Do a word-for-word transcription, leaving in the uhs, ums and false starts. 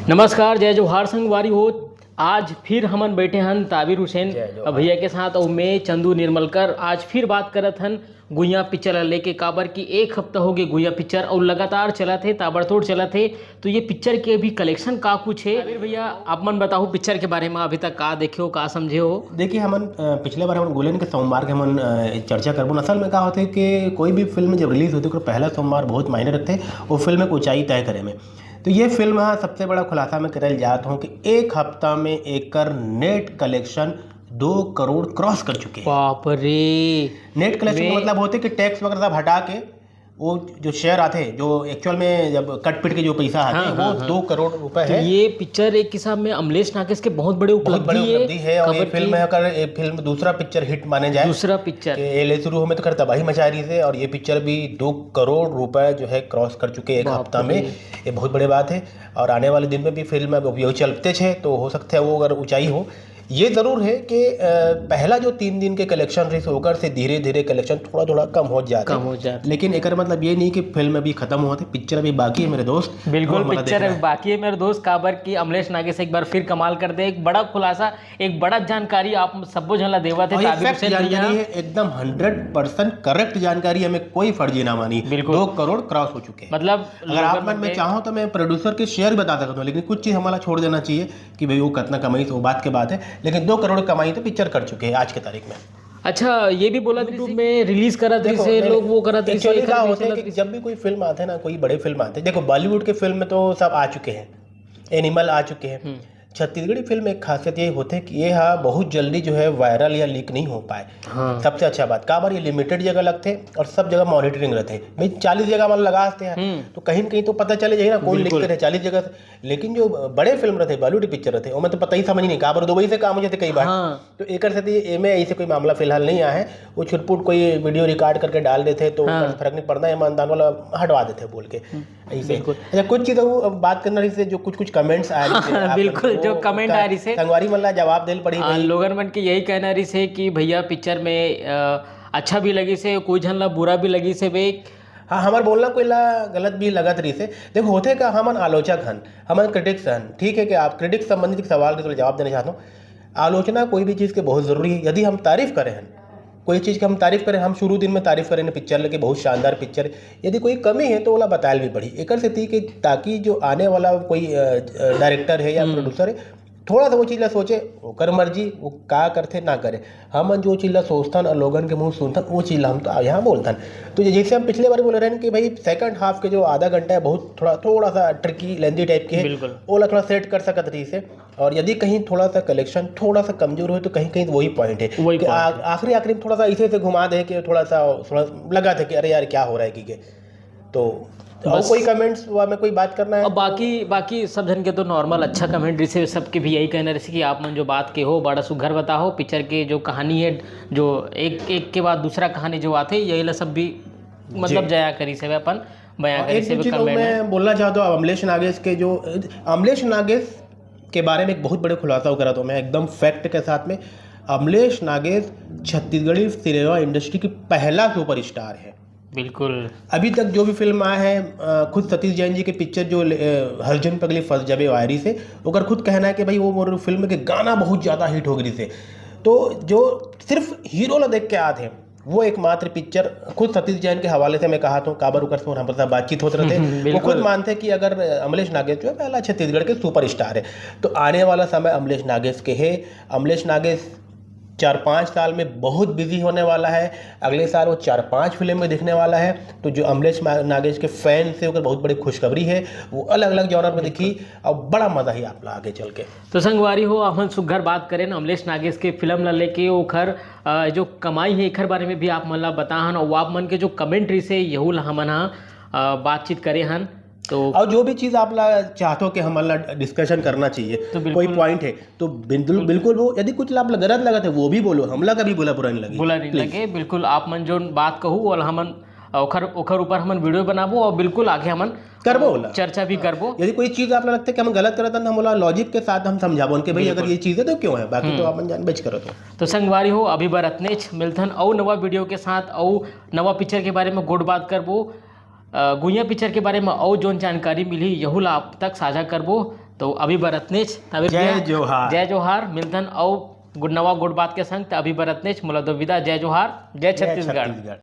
नमस्कार, जय जोहार संगवारी हो। आज फिर हमन बैठे हन ताबिर हुसैन भैया के साथ, अउ मैं चंदू निर्मलकर। आज फिर बात करत हन गुइया पिक्चर ला लेके, काबर कि एक हफ्ता हो गए गुइया पिक्चर अउ लगातार चलत हे, ताबड़तोड़ चलत हे। तो ये पिक्चर के अभी कलेक्शन का कुछ है? ताबिर भैया, आप मन बताओ पिक्चर के बारे में, अभी तक का देखे हो, का समझे हो? देखिए, हमन, अ, पिछले बार हमन गुलेन के सोमवार के हमन, अ, चर्चा करबो। असल में का होथे कि कोई भी फिल्म जब रिलीज होथे, ओकर पहला सोमवार बहुत मायने रखथे वो फिल्म के ऊंचाई तय करे में। तो ये फिल्म हा सबसे बड़ा खुलासा मैं करल जात हूँ कि एक हफ्ता में एकर नेट कलेक्शन दो करोड़ क्रॉस कर चुके हैं। बाप रे। नेट कलेक्शन का मतलब होते कि टैक्स वगैरह सब हटा के वो जो शेयर आते, जो एक्चुअल में जब कट पिट के जो पैसा आते, हाँ, वो हाँ, हाँ। दो करोड़ रुपए तो है। ये पिक्चर एक हिसाब में अमलेश नागेश के बहुत बड़े बहुत बड़ी उपलब्धि है, उपलब्धि है। और ये काबर फिल्म की है, अगर ये फिल्म दूसरा पिक्चर हिट माने जाए, दूसरा पिक्चर। कि ये ले शुरू हो में तो खैर तबाही मचा रही है, और ये पिक्चर भी दो करोड़ रुपए जो है क्रॉस कर चुके हैं एक बाप हफ्ता में। रे। ये बहुत बड़ी बात है, और आने वाले दिन में भी फिल्म अब उपयोग चलते छे, तो हो सकता है वो अगर ऊंचाई हो। ये जरूर है कि, अ, पहला जो तीन दिन के कलेक्शन रही, ओकर से धीरे धीरे कलेक्शन थोड़ा थोड़ा कम हो जाते। कम हो जाते। लेकिन एकर मतलब ये नहीं कि फिल्म अभी खत्म होते, पिक्चर अभी बाकी है मेरे दोस्त। बिल्कुल, वो हमारा पिक्चर देखना अभी है। बाकी है मेरे दोस्त, काबर कि अमलेश नागेश एक बार फिर कमाल कर दे, एक बड़ा खुलासा, एक बड़ा जानकारी आप सबो झन ला देवत है और ये ताबिर फैक्ट हुसैन भैया। जानकारी है, एकदम हंड्रेड परसेंट करेक्ट जानकारी, हमें कोई फर्जी ना मानी। बिल्कुल। दो करोड़ क्रॉस हो चुके हैं। मतलब अगर आप लोगन मन में के चाहो तो मैं प्रोड्यूसर के शेयर बता सकता हूँ, लेकिन कुछ चीज़ हमारा छोड़ देना चाहिए कि भाई वो कितना कमाई, तो वो बात की बात है, लेकिन दो करोड़ कमाई तो पिक्चर कर चुके हैं आज की तारीख में। अच्छा, ये भी बोला YouTube में रिलीज करत रही देखो, से नहीं, लोग, वो करत रही से, actually एकर क्या भी होता है चलत कि रही से। जब भी कोई फिल्म आते हैं ना, कोई बड़े फिल्म आते हैं, देखो बॉलीवुड के फिल्म में तो सब आ चुके हैं, एनिमल आ चुके हैं। हम्म। छत्तीसगढ़ी फिल्म एक खासियत ये होते कि ये हा बहुत जल्दी जो है वायरल या लीक नहीं हो पाए। हाँ। सबसे अच्छा बात, काबर ये लिमिटेड जगह लगते और सब जगह मॉनिटरिंग रहते। भाई चालीस जगह मान लगा सकते हैं, हम्म। तो कहीं ना कहीं तो पता चले जाए ना कौन बिल्कुल। लिखते रहे चालीस जगह। लेकिन जो बड़े फिल्म रहते, बॉलीवुड पिक्चर रहते, ओमे तो पता ही समझ नहीं, काबर दुबई से काम हो जाते कई बार। हाँ। तो एकर सेती एमे ऐसे कोई मामला फिलहाल नहीं आया है। वो छुटपुट कोई वीडियो रिकॉर्ड करके डाल देते तो हाँ। ओकर फर्क नहीं पड़ता, ईमानदार वाला हटवा देते बोल के। हम्म, ऐसे। बिल्कुल। अच्छा, कुछ चीज वो अब बात करना रही से, जो कुछ कुछ कमेंट्स आ रही से, आप बिल्कुल, लोगों जो का कमेंट आ रही से, संगवारी मन ला जवाब देल पड़ी आ, भाई। लोगन मन के यही कहना रही से कि भैया पिक्चर में, अ, अच्छा भी लगी से, कोई झन ला बुरा भी लगी से बे। हाँ, हमार बोलना कोई ला गलत भी लगत रही से। देखो, होते का, हमन आलोचक हन, हमन क्रिटिक्स हन, ठीक है कि आप क्रिटिक्स संबंधित एक सवाल के जवाब देना चाहता हूँ। आलोचना कोई भी चीज़ के बहुत ज़रूरी है। यदि हम तारीफ करें हन, कोई चीज़ के हम तारीफ करें, हम शुरू दिन में तारीफ करें पिक्चर लेके, बहुत शानदार पिक्चर, यदि कोई कमी है तो ओला बतायल भी पड़ी। एकर सेती कि ताकि जो आने वाला कोई, अ, अ, डायरेक्टर है या हम्म। प्रोड्यूसर है, थोड़ा सा वो चीज़ ला सोचे, ओकर मर्जी, वो का करथे ना करे। हमन जो चीज़ ला सोचथन और लोगन के मुंह सुनथन, वो चीज़ ला हम तो यहाँ बोलथन। तो जैसे हम पिछले बार बोले रहन कि भाई सेकंड हाफ के जो आधा घंटा है बहुत थोड़ा, थोड़ा सा ट्रिकी, लेंथी टाइप के है, बिल्कुल। ओला थोड़ा सेट कर सकत रही से। और यदि कहीं थोड़ा सा कलेक्शन थोड़ा सा कमजोर हो तो कहीं कहीं वही पॉइंट है वही कि पॉइंट आ-, है। आखिरी आखिरी में थोड़ा सा इसे से घुमा दे कि थोड़ा सा, थोड़ा लगा था कि अरे यार क्या हो रहा है कि के। तो और बस। कोई कमेंट्स हुआ में कोई बात करना है? अब बाकी, बाकी सब झन के तो नॉर्मल अच्छा कमेंट रहिसे, सबके भी यही कहना रहिसे कि आप मन जो बात के हो बड़ा सुघर बताओ, पिक्चर के जो कहानी है, जो एक, एक के बाद दूसरा कहानी जो आते, यही ला सब भी मतलब जी। जया करी से अपन बयां और करी एक से दो भी चीज और कमेंट मैं में। बोलना चाहता हूँ, अमलेश नागेश के जो, अमलेश नागेश के बारे में एक बहुत बड़े खुलासा करा तो मैं एकदम फैक्ट के साथ में, अमलेश नागेश छत्तीसगढ़ी सिनेमा इंडस्ट्री की पहला सुपरस्टार है। बिल्कुल। अभी तक जो भी फिल्म आया है, अ, खुद सतीश जैन जी के पिक्चर जो ले-, अ, हरिजन पगली फंस जाबे वायरी से, ओकर खुद कहना है कि भाई वो मोर फिल्म के गाना बहुत ज़्यादा हिट हो गई से। तो जो सिर्फ हीरो ला देख के आते हैं, वो एकमात्र पिक्चर खुद सतीश जैन के हवाले से मैं कहा तो काबर उकर से और हम साथ बातचीत होत रहते। वो बिल्कुल। खुद मानते कि अगर अमलेश नागेश जो है पहला छत्तीसगढ़ के सुपरस्टार है, तो आने वाला समय अमलेश नागेश के है। अमलेश नागेश चार पाँच साल में बहुत बिजी होने वाला है। अगले साल वो चार पाँच फिल्म में दिखने वाला है। तो जो अमलेश मा-, नागेश के फैन से ओकर बहुत बड़ी खुशखबरी है, वो अलग अलग जॉनर में दिखी और बड़ा मजा ही आप ला आगे चल के। तो संगवारी हो, हमन सुग्घर बात करें अमलेश नागेश के फिल्म ला लेके, ओखर, अ, जो कमाई है एखर बारे में भी आप मन ला बताहन और आप मन के जो कमेंट रहिसे यहू ला हमन हा, अ, बातचीत करे हन। तो और जो भी चीज़ आप ला चाहते हो कि हमन ला डिस्कशन करना चाहिए, तो बिल्कुल। कोई पॉइंट है तो बिल्कुल, बिल्कुल। बिल्कुल वो, यदि कुछ आप ला गलत लगत है वो भी बोलो, हमला कभी बोला बुरा नहीं लगे, बुरा नहीं प्लीज। लगे, बिल्कुल। आप मन जो बात कहू वो हमन ओखर, ओखर ऊपर हमन वीडियो बनाबो और बिल्कुल आगे हमन करबो ओला। चर्चा भी करबो। यदि कोई चीज़ आप ला लगता है कि हम गलत करत हन, हम ओला लॉजिक के साथ हम समझाबो उनके, भाई अगर बिल्कुल। ये चीज़ है तो क्यों है, बाकी तो हम्म। आप मन जान बच करो तो। तो संगवारी हो, अभी बर अतनेच, मिलथन अउ नवा वीडियो के साथ, अउ नवा पिक्चर के बारे में गोठ बात करबो। अ, गुइया पिक्चर के बारे में अउ जोन जानकारी मिली, यहू ला आप तक साझा करबो। तो अभी बर अतनेच। त अबीर जय भैया, जोहार। जय जोहार। मिलथन अउ गुड नवा गुड बात के संग। त अभी बर अतनेच, मोला दो विदा। जय जोहार, जय जय छत्तीसगढ़। छत्तीसगढ़।